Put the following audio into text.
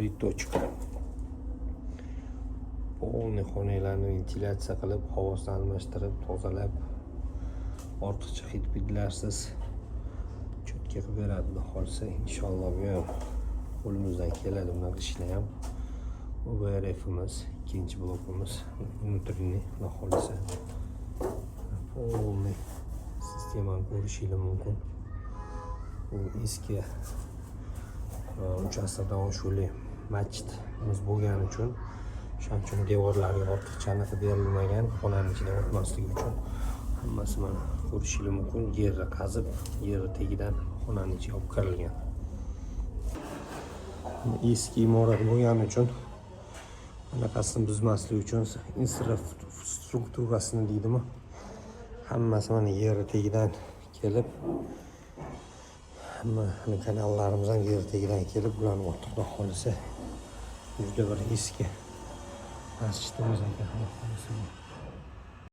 Joriy точка. Полный xonalarni ventilyatsiya qilib, havosini almashtirib, tozalab, ortiqcha hid bidlarsiz чётко qilib beradi, xudo xohlasa. Inshaalloh, bu ham qo'limizdan keladi, bunaqa ishlar ham. VRFimiz, ikkinchi blokimiz, внутренний, xudo xohlasa. Полный sistemani ko'rishinglar mumkin. Bu eski 3 asrdan oshuvli masjidimiz bo'lgani uchun, o'shaning uchun devorlarga ortiqcha anaqa berilmagan, xonani ichidan o'tmasligi uchun. Hammasi, mana, ko'rishinglar mumkin, yerni qazib, yerni tagidan xonani ichiga olib kirilgan. Eski imorat bo'lgani uchun, anaqasini buzmaslik uchun, infrastrukturasini deydimi, hammasi mana yerni tagidan kelib, hamma kanallarimiz ham yer tagidan kelib, bularni ortiq, xudo xohlasa, juda bir eski masjidimiz ekan, xudo xohlasa bu.